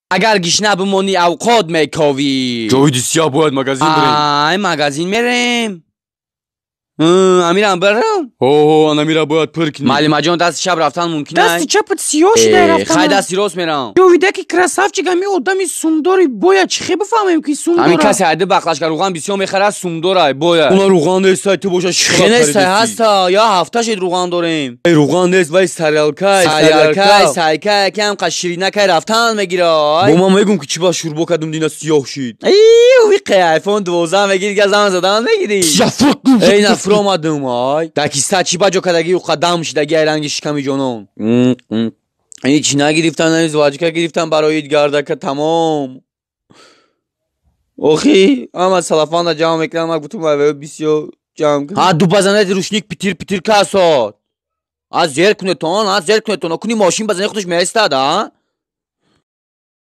Агар гишна бимонӣ, авқот мековӣ. Ҷовиди сиёҳ, бояд магазин бирем. Ай, магазин мерем. Амирам барам. Ҳо, анамира бояд пур кунӣ. Маълимаҷон, дасти чап рафтан мумкин? Дасти чапат сиёҳ шуда рафтан. Хай, дасти рост мерам. Ҷовидаки красавчик, ами одами сумдори бояд чӣ хе бифаҳмем, ки сумдора? Ҳамин касе айди бақлашка руған бисёр мехарад, сумдорай бояд. Уна руған нестай, ту боша. Хе нестай, ҳаста, я ҳафта шид руған дорем. Эй, руған нест, вай сарялкай. Сарялкай, сайкай, кам қа ширинакай рафтан мегирай. Бо ман мегум, ки чӣ ба шӯрбо кардум, дина сиёҳ шид. Эй, айфон 12 мегири, газам задан мегири. Эй, на фуромадум, ай. Дар киста чӣ ба ҷо кардаги, қадам шидаги, ай ранги шиками ҷонон. Ҳеч нагирифтам, нами жвачка гирифтам барои идгардака, тамом. Охи, ама салафанда ҷамъ мекунам, ма гуфтум, ай бисёр ҷамъ. Ҳа, ду базанати рушник питир питир касод. А зер кунетон, а зер кунетон, куни мошин базани худаш меистад, а?